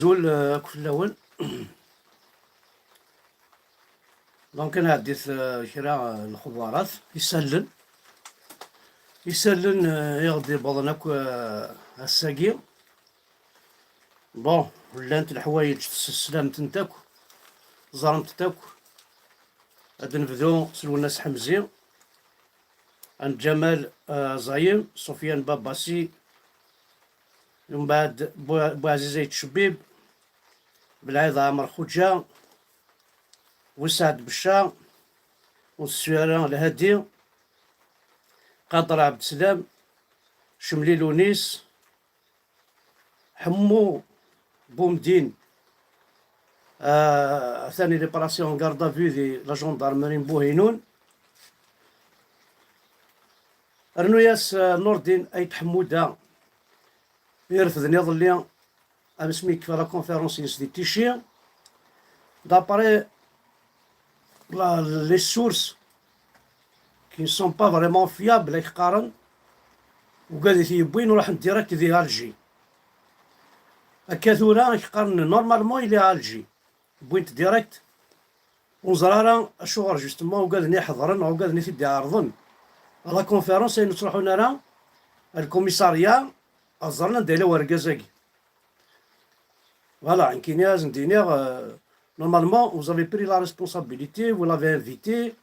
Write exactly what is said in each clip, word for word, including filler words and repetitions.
Azul, euh, akk fell-awen. Donc, ad nɛeddit, euh, kra, euh, lexbarat, isallen. Isallen, euh, i ɣ-d-iwwḍen akk, euh, ass-agi. Bon, llant leḥwayeǧ, tesseslam-tent akk, ẓrant-t akk. Ad nebdu s Lwennas Ḥemzi, Ɛen Ǧamal, euh, Zayem, Sufyan Babasi, mbeɛd Bu-, Buɛziz Ayt Cbib, Belɛid Ɛmer Xuǧa, Wessaɛd Becca, ur nessuy ara Lhadi, Qader Ɛebdeslam, Cemli Lunis, Ḥemmu Bumdin, euh, atan il est placé en garde à vue di la gendarmerie n Buhinun. Rnu-yas, euh, Nurdin Ayt Ḥemmuda, i irefden iḍelli, asmi yekfa la conférence-ines di Tichy. D'après la, les sources qui ne sont pas vraiment fiables, ak qqaren, ugad i t-yewwin, ruḥen direct di Alger. Akka tura, ak qqaren, normalement, il est à Alger. Wwin-t direct. Ur neẓri ara acuɣer, justement, ugaden i ḥeḍren, ugaden i t-id-iɛerḍen à la conférence, ayen ur ttruḥun ara ar lkumisarya ad ẓren anda yella wergaz-agi. Voilà, nekkini ad sen-d-iniɣ, euh, normalement, vous avez pris la responsabilité, vous l'avez invité,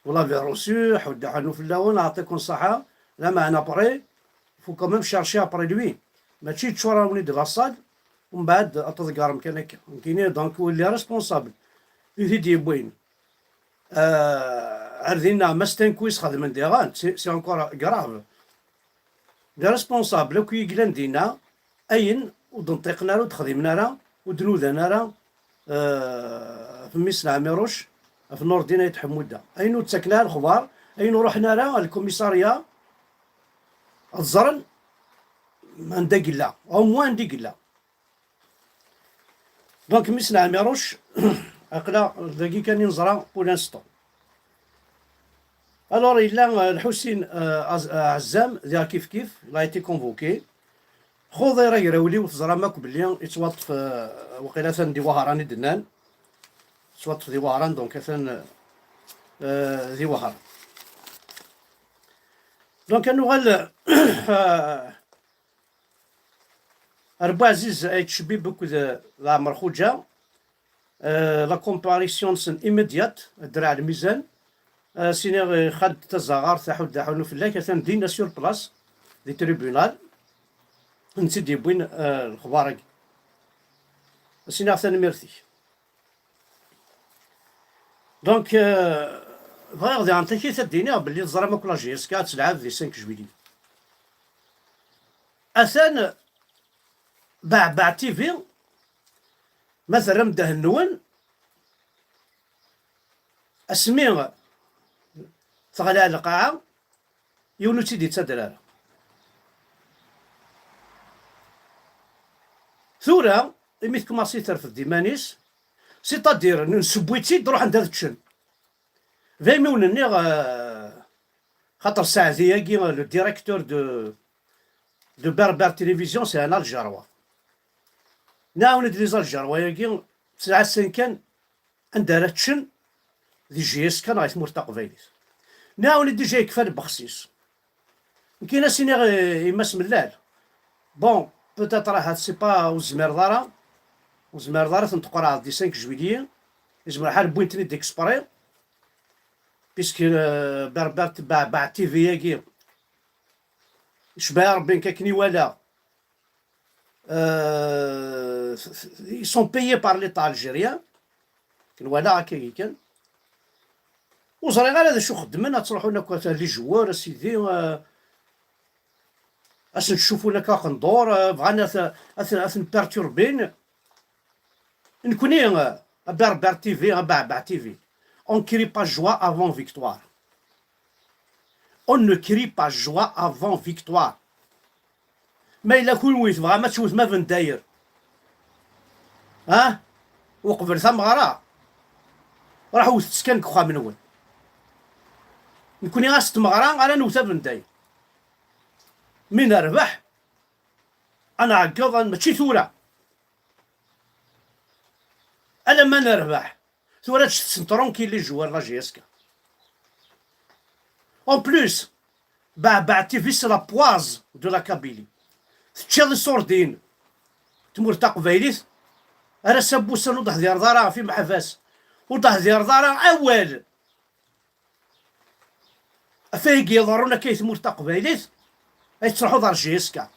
vous l'avez reçu, ḥuddu ḥennu fell-awen, ɛṭikum ṣṣaḥa, lameɛna après, il faut quand même chercher après lui. Mačči yeččur-awen-id la salle, umbeɛd ad tḍeggrem kan akka. Nekkini, donc, les responsables i t-id-yewwin, euh, ar dinna, ma stenku i sxedmen diɣen, c'est, c'est encore grave. Les responsables akk i yellan dinna, ayen ur d-nṭiqen ara, ur d-xdimen ara, ur d-nudan ara, euh, ɣef mmi-s n Ɛmiruc, ɣef Nurdin Ayt Ḥemmuda. Ayen ur ttaken ara lexbar, ayen ur ruḥen ara ar lkumisarya, ad ẓren anda i yella, au moins anda i yella. Donc, mmi-s n Ɛmiruc, aql-aɣ dagi kan i neẓra pour l'instant. Alors, yella, euh, Lḥusin, euh, Az-, euh, Ɛezzam, diɣ kif kif, il a été convoqué. Xuḍir agrawliw, teẓram akk belli yettwaṭṭef, euh, waqila atan di Wehran i d-nnan. Yettwaṭṭef di Wehran, donc atan, euh, di Wehran. Donc, ad nuɣal, euh, Ar Buɛziz Ayt Cbib akked, euh, Ɛmer Xuǧa, euh, la comparution-nsen immédiate, Draɛ Lmizan, euh, sini, euh, Xaled Tazaɣart, Aḥud Aḥunu fell-ak, atan dinna sur place, di tribunal, netta i d-yewwin, euh, lexbar-agi. Sini-aɣ tanemmirt-ik. Donc, euh, bɣiɣ diɣen takit ad d-iniɣ belli teẓram akk la J S K ad telɛeb di cinq juillet. Atan Beɛbeɛ T V, ma terram ddehn-nwen, asmi teɣleɛ lqaɛa, yiwen ur tt-id-yettader ara. Tura, imi tkumaṣi terfed iman-is, c'est-à-dire, n-, nsewwi-tt-id, ruḥen-d ad ččen. Daymi wen-nniɣ, euh, xaṭer Saɛdi-agi, le directeur de, de Berbère Télévision, c'est un Algérois. Nɛawen-d les Algérois-agi, tesɛa ssan kan, anda ara ččen di J S K neɣ i tmurt taqbaylit. Nɛawen-d déjà yekfa lbexs-is. Nekkini ad s-iniɣ i, i Mass Mellal. Bon, peut-être ahat c'est pas ur tezmireḍ ara, ur tezmireḍ ara ad ten-tqerɛeḍ di cinq juillet, yezmer ḥal wwin-ten-id exprès, puisque, euh, Berbère Beɛbeɛ T V-agi, yecba Rebbi nekk akken i walaɣ, euh, ils sont payés par l'État algérien. Akken walaɣ akka kan. Ur ẓriɣ ara d acu xeddmen, ad ttruḥun akk ata les joueurs, a sidi, euh, ad sen-ccufun akka aqendur, euh, bɣan ad, ad, ad ten-perturbin. Nekkni, euh, a Berbère T V, a Beɛbeɛ T V, on crie pas joie avant victoire. On ne crie pas joie avant victoire. Ma yella kunwi tebɣam ad tewtem abendayer, ha? Uqbel tameɣra, ruḥ wwtet-tt kan deg uxxam-nwen. Nekkni ass n tmeɣra ara newwet abendayer. Mi nerbeḥ, ad nɛeggeḍ, mačči tura. Alamma nerbeḥ. Tura ad tessen tranquille les joueurs la J S K. En plus, Beɛbeɛ T V c'est la poison de la Kabylie. Teččiḍ iṣurdiyen tmurt taqbaylit, ar ass-a n wussan ur d-hdireḍ ara ɣef imeḥbas, ur d-hdireḍ ara awal ɣef wayagi iḍerrun akka i tmurt taqbaylit, ay tettruḥuḍ ɣer J S K.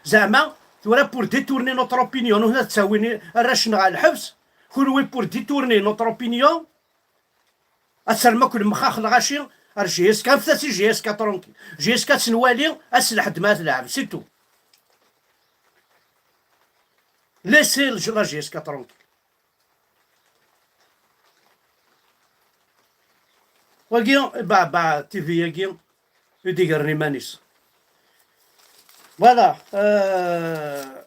Zeɛma tura pour détourner notre opinion, ur ad ttawin arrac-nneɣ ɣer lḥebs, kunwi pour détourner notre opinion, ad terrem akk lemxax lɣaci ar J S K, anfet-as i J S K tranquille. J S K ad tt-nwali ass n lḥedd ma ad telɛeb, c'est tout. Laissez la J S K tranquille. Wagi, Beɛbeɛ T V-agi i d-igerren iman-is. Voilà. Euh,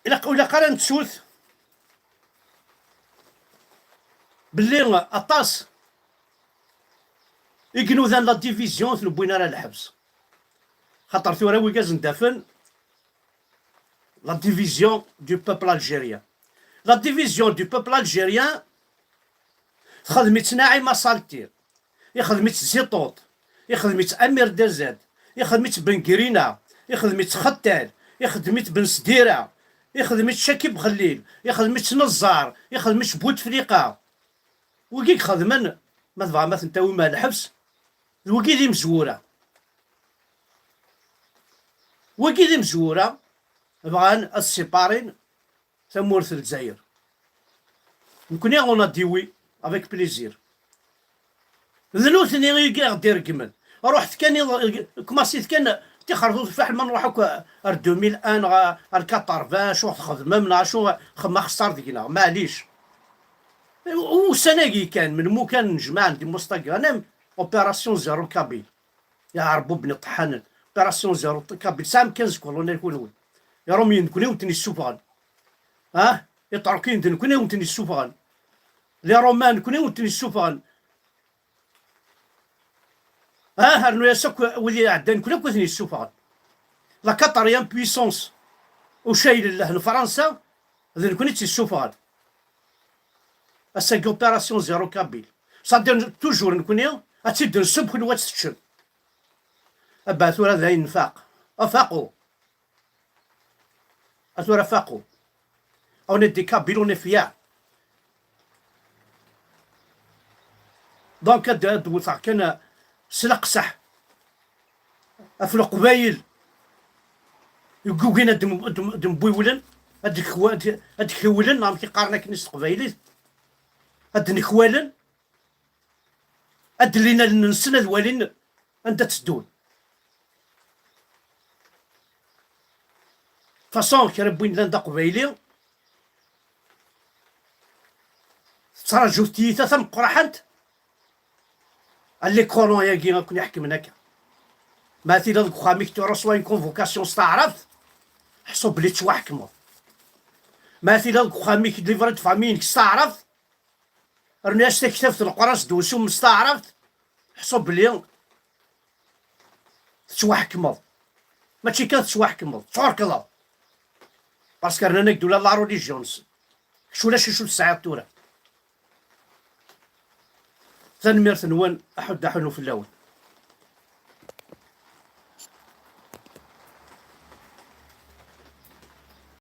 ilaq, ur ilaq ara nettut belli aṭas i inudan la division ur ten-wwin ara lḥebs. Xaṭer tura wigi ad sen-d-afen la division du peuple algérien. La division du peuple algérien, txedm-itt Naɛima Saltir, ixdem-itt Ziṭuṭ, ixdem-itt Amir Dazad, ixdem-itt Ben Grina, ixdem-itt Xettal, ixdem-itt Ben Sdira, ixdem-itt Cakib Xellil, ixdem-itt Neẓẓar, ixdem-itt Butefliqa. Wigi i ixedmen, ma tebɣam ad ten-tawim ar lḥebs, d wigi d imezwura. Wigi d imezwura bɣan ad ssiparin tamurt n Lezzayer. Nekni, on a dit oui, avec plaisir. D nutni i aɣ-d-ireggmen. Ruḥet kan, iḍ-, kmasit kan tixerḍut fiḥel ma nruḥ akk ar deux mille un neɣ ar quatre-vingts, acu txedmem neɣ acu xedmeɣ xeṣṣar deg-neɣ, maɛlic. Ussan-agi kan, melmi kan nejmaɛen di Mustaghanem, opération zéro kabyle. Ya Ṛebbi, bni ṭeḥḥanen. Opération zéro kabyle. Tesɛam quinze colonels kunwi. Iṛumyen d nekni i wen-ten-yessufɣen. Ah? Iṭerkiyen d nekni i wen-ten-yessufɣen. Les Romains d nekni i wen-ten-yessufɣen. Ah, rnu-yas akk wid iɛeddan, nekni akk i ten-yessufɣen. La quatrième puissance, ucayel n Fransa, d nekni i tt-yessufɣen. Ass-agi, opération zéro kabyle. C'est-à-dire, toujours nekni, ad tt-id-nesseww, kunwi ad tt-teččem. Abba, tura d ayen nfaq. Afaqu. A tura faqu. On est des Kabyles, on est fiers. Donc, ad, ad wteɣ kan, euh, s leqseḥ ɣef Leqbayel yeggugin ad m-, ad m-, ad mbiwlen, ad d-kw-, ad d-, ad d-kiwlen, neɣ amek i qqaren akken s teqbaylit, ad d-nekwalen, ad d-llin allen-nsen, ad walin anda tteddun. Façon, kra n win d aqbayli, tettraǧu tiyita tameqqraḥant à les colons-agi i ken-iḥekmen akka. Ma tiliḍ deg uxxam-ik, tu reçois une convocation s taɛrabt, ḥṣu belli tettwaḥekmeḍ. Ma tiliḍ deg uxxam-ik, livret de famille-inek s taɛrabt, rnu-as taktabt n Leqran s dewsum s taɛrabt, ḥṣu belli tettwaḥekmeḍ. Mačči kan tettwaḥekmeḍ, tettwarkeḍeḍ. Parce que rnan-ak-d ula la religion-nsen. Kečč ulac acu tesɛiḍ tura. Tanemmirt-nwen, aḥuddu aḥunnu fell-awen.